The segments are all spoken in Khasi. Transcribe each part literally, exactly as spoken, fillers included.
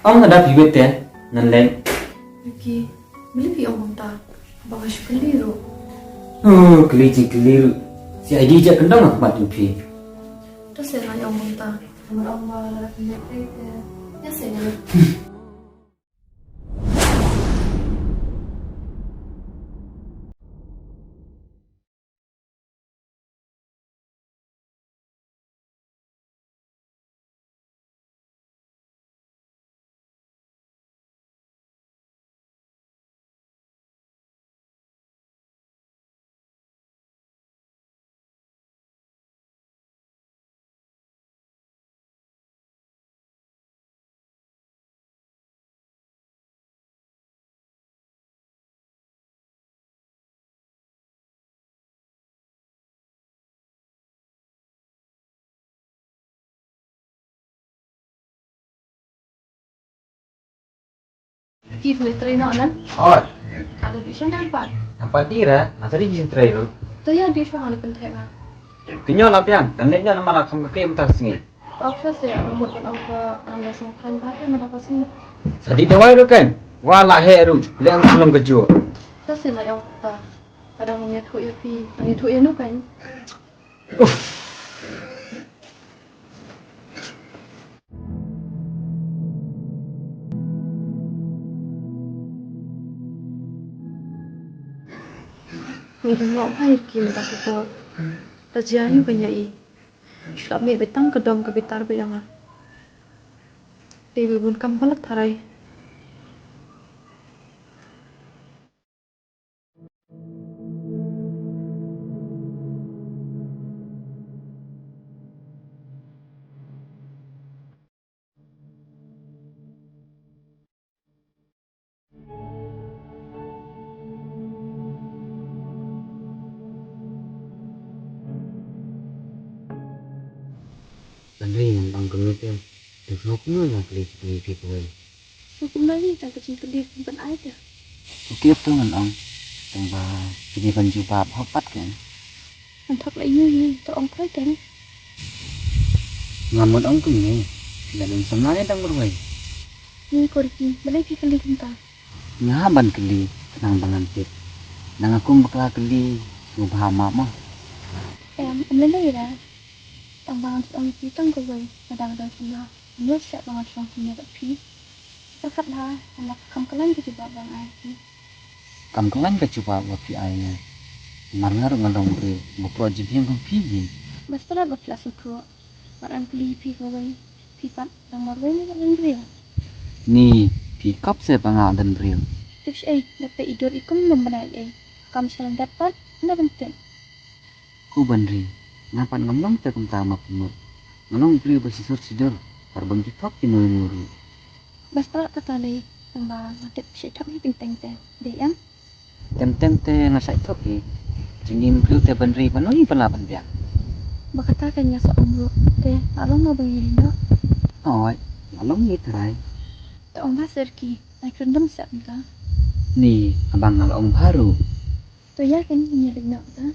Ong nga da phi wit te, ngan leh. Vicky, balei phi ong kumta? Ba nga shu kylli ruh. Oh, kylli jingkylli ruh. C I D jia kyndong ha khmat jong phi. To seh nga ong kumta. Namar ong ba la pynleit te. Ïa seh nga. Ki phi trei noh nan? Oi. Ada di sana pat. Apa dira? Masa di jin trei lu. Tu ya di sana pun tengah. Kenyo lah piang. Dan lek nyo nama lah kam kekrim tas ni. Sa di dawai ruh kan. Wa la he ruh. Leng selong keju. Sa si la ïa ta. Kadang ngi thuh ïa phi, ngi thuh ïa nu kan. Uff. Ngi dang ngop hai ki mynta ka por. Ta jia ïa u kan ïa i. Shlap mih beit tang ka dom ka bitar beit ïa nga. Dei beit bun kam balat tharai. Ngan ri ngan ong kumne te. Te sngewbha kumno ngan kylli kylli phi kawei. Sngewbha kumno ri tang ka jingkylli kum ban ai te. Khublei to ngan ong. Tang ba kine ban jubab hok pat ken. Ngan thok la ïu ïu to ong poi ken. Ngam mut ong kumne. Phi la don samla ne dang marwei. Ni ko Ricky, balei phi kylli kumta? Nga ban kylli, khnang ba ngan tip. Nang nga kum bakla kylli, sngewbha map mo. Em, em lei lei da. Tang ba ngan shu ong ïa phi tang kawei, lada nga don samla, ngam ïoh shuh ba ngan shong hangne bad phi. Ka khat lha, tang ba kam khlaiñ ka jubab ba nga ai ïa phi. Kam khlaiñ ka jubab ba phi ai ïa nga. Namar nga ruh nga long briew, ba proh jingbiang kum phi hi. Bas palat ba phi la sngewthuh. Wat ngan kylli phi kawei, phi pat dang marwei ne wat ngan briew? Ni, phi kop se ba nga don briew. Tip shaei, da peit i dur i kum bym bna ei ei. Kam shalyndet pat, na ban tip. Ko Banri, nga pat ngam long te kumta ma pynmut. Nga long briew ba shisur shidur, kar bym ju thok kino kino ruh. Bas palat kata lei, tang ba nga tip shaei thok hi teng teng te. Dei em? Teng teng te nga shait thok hi. Jingim briew te Banri ba ngi ba lah ban biang. Ba kata kan nga sa ong ruh te la long ma ba ngi noh. Hooid, la long ngi trai. Te ong ba ser ki, ai kren dam sep ka. Ni, abang nga la ong baru. To ïa kan ngi lek noh ta.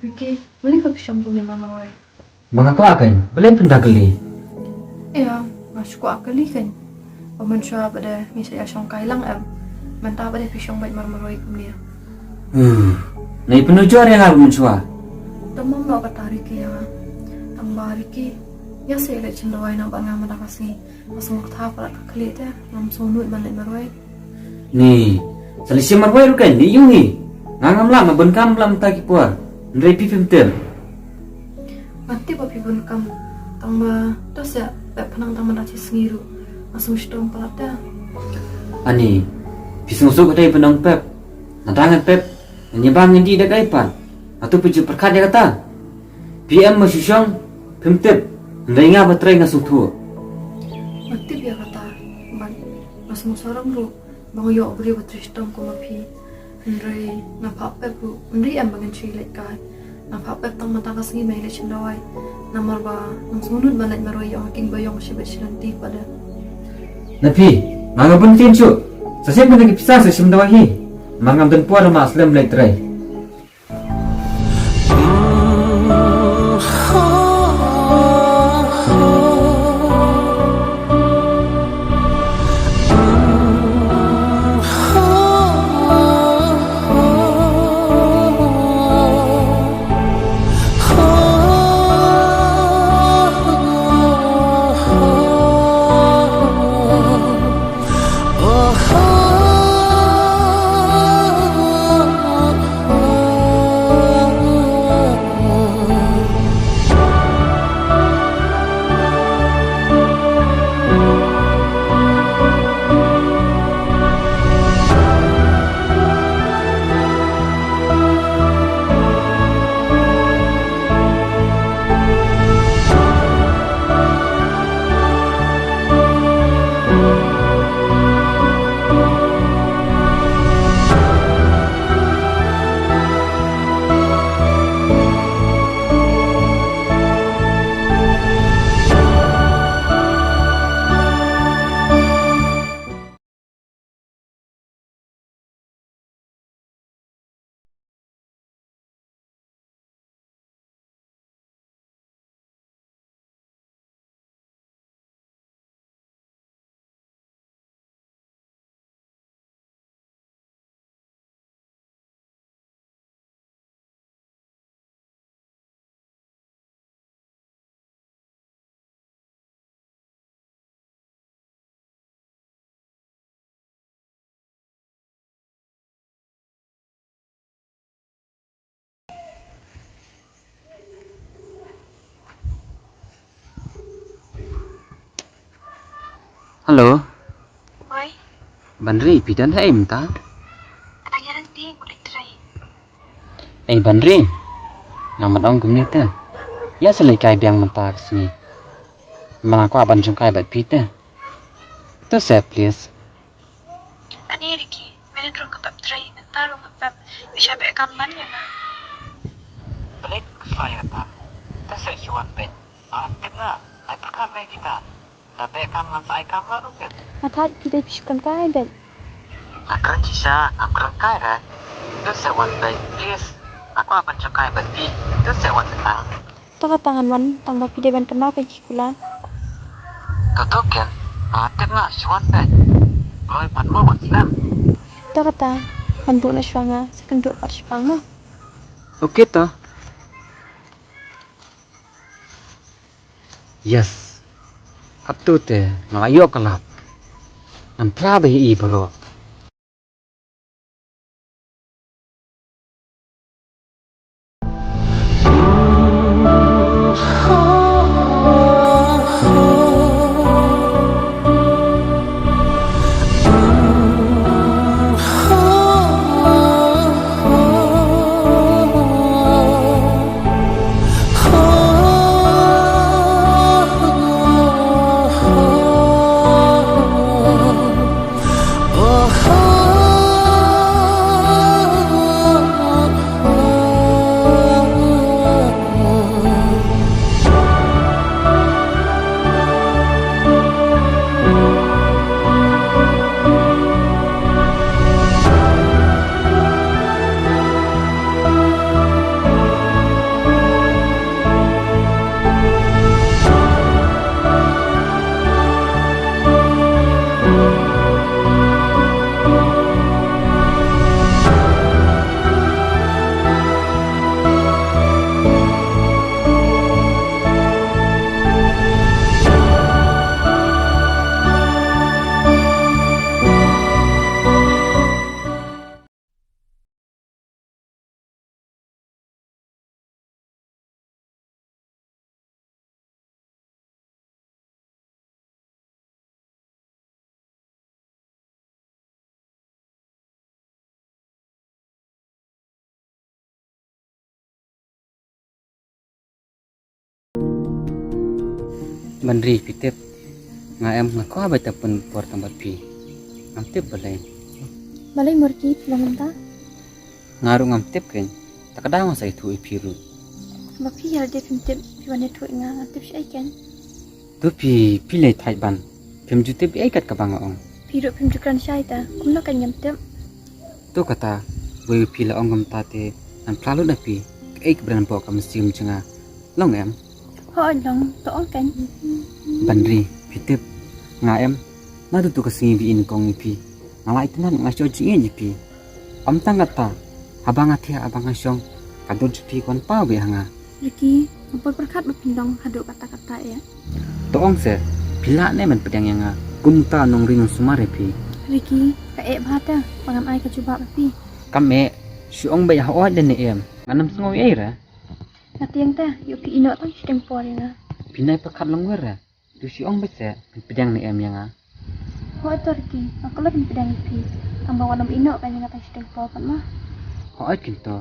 Ricky, balei ka phi shong kumne marmarwei? Ba nga kwah kein, balei pynda kylli? Ïa, nga shu kwah kylli kein. Ba mynshuwa ba dei ngi sa ïa shong kai lang em. Mynta ba dei phi shong beit marmarwei kumne. Hmm. Ngi pynujor ïa nga mynshuwa. Tang ba mlak kata Ricky ïa nga. Tang ba Ricky, ïa se leh chim dawai na ba nga mynta ka sngi. Nga sngewthuh palat ka khlieh te, ngam sngewnud ban leit marwei. Ni, sa leit shim marwei ruh kan, ni ïohi. Nga ngam lah, nga bun kam blam ta ki por. Hynrei phi phim tip. Nga tip ba phi bun kam. Tang ba, to sa, pep pynang tang ba da chi sngi ruh. Nga sngewshitom palat te. Ani, phi sngewsuk ka dei pynang pep. Nga dang pep. Ngi ba ngi dih da ka iPad. Atu phi ju pyrkhat ïa kata. Phi em ma shu shong, phim tip. Hynrei nga ba trei nga sngewthuh. Nga tip ïa kata. Ban nga sngewsarong ruh ba nga ïoh briew ba trei shitom kum ma phi. Hynrei nga phah pep ruh. Hynrei em ba ngan shu leit kai. Nga phah pep tang mynta ka sngi me leit shim dawai. Namar ba nga sngewnud ban leit marwei ïa nga king ba ïong shibit shi lynti pat de. Na phi, ma nga bun ktien shuh. Sa shem kane ka pisa sa shim dawai hi. Ma ngam don por ma slem leit trei. Hello. Oi. Ban ri, phi don ha ei mynta? Ka dang ïa lynti, ngan leit trei. Ei ban ri. Nga mat ong kumne te. Ïa sa leit kai biang mynta ka sngi. Nga kwah ban jong kai bad phi te. To se please. Ani Ricky, minit ruh ka pep trei, mynta ruh ka pep. Phi sha beh kam ban ïa nga. Balik ka sa ïa ta. Ta se shuan beh. Ah, kena. Ai pyrkhat beh kita. Ta beh kam ngan sa ai kam ruh beh. Nga thait phi dei phi shu kren kai beh. Nga kren shisha, ngam kren kai re. Ta se wan beh, please. Nga kwah ban jong kai bad phi. Ta se wan beh. To kata ngan wan tang ba phi dei ban kynmaw ka jingkular. To to ken, nga tip nga shu wan peit. Kloi pat mo wan slem. To kata, ngan buh na shuwa nga, sa kynduh pat shipang mo. Okay to. Yes. Hato te, nga la ïoh ka lad. Ngan phla ba ïa i baroh. Ban ri phi tip. Nga em nga kwah beit ban pynpor tang bad phi. Ngam tip balei. Balei mo Ricky, phi long mynta? Nga ruh ngam tip keiñ. Ta ka daw nga sa ïathuh ïa phi ruh. Ba phi ïa lade phim tip, phi wan ïathuh ïa nga, ngam tip shaei keiñ. To phi, phi leit thait ban. Phim ju tip ei kat kaba nga ong. Phi ruh phim ju kren shai ta, kumno keiñ ngam tip. To kata, wei phi la ong kumta te, ngan phla lut na phi, kaei kaba don hapoh ka mynsiem jong nga. Long em? Hooid long, to ong keiñ. Ban ri, phi tip, nga em, naduh tu ka sngi ba i nyngkong ïa phi, nga la itynnad nga la shu jingïeit ïa phi. Ym tang kata, haba nga thiah haba nga shong, ka dur jong phi ka wan paw beit ha nga. Ricky, nga poi pyrkhat ba phin long haduh katta katta eh. To ong se, phi lah ne ban pdiang ïa nga kum uta u nongri nongsumar ïa phi? Ricky, ka eh bha te ba ngan ai ka jubab ïa phi. Kam eh, shu ong beit hooid lane em, ngan ym sngew ei ei re. Nga tieng te, ïoh phi ïehnoh tang shiteng por ïa nga. Phi nai pyrkhat longwer re. To shu ong beit se, phin pdiang ne em ïa nga? Hooid to Ricky, nga kwah ban pdiang ïa phi. Tang ba wat nym ïehnoh ban ïa nga tang shiteng por pat ma. Hooid keiñ to,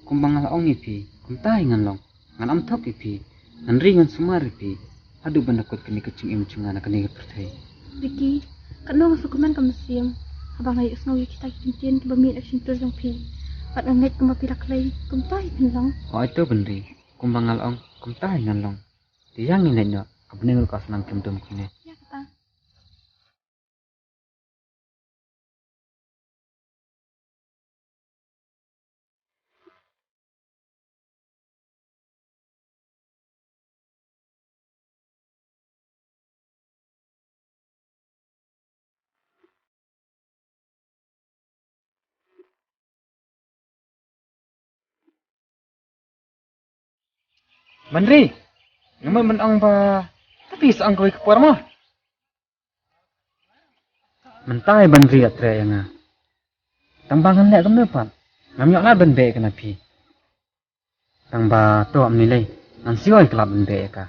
kumba nga la ong ïa phi, kumta hi ngan long. Ngan ym thok ïa phi, ngan ri ngan sumar ïa phi haduh ban da kut kane ka jingim jong nga na kane ka pyrthei. Ricky, katno nga sngewkmen ka mynsiem haba nga ïohsngew ïa kita ki kyntien kiba mih na ka shyntur jong phi. Bad nga ngeit kumba phi la khlei, kumta hi phin long. Hooid to Ban ri, kumba nga la ong, kumta hi ngan long. Te ïa ngin leit noh, ka bneng ruh ka snam kim dum kumne. Ïa kata. Ban ri, nga mut ban ong ba ta phi sa ong kawei ka por mo. Mynta i Ban ri ïatrei ïa nga. Tang ba ngan leh kumno pat, ngam ïoh lad ban beh ïa ka na phi. Tang ba to ym ni lei, ngan siew ïa ka lad ban beh ïa ka.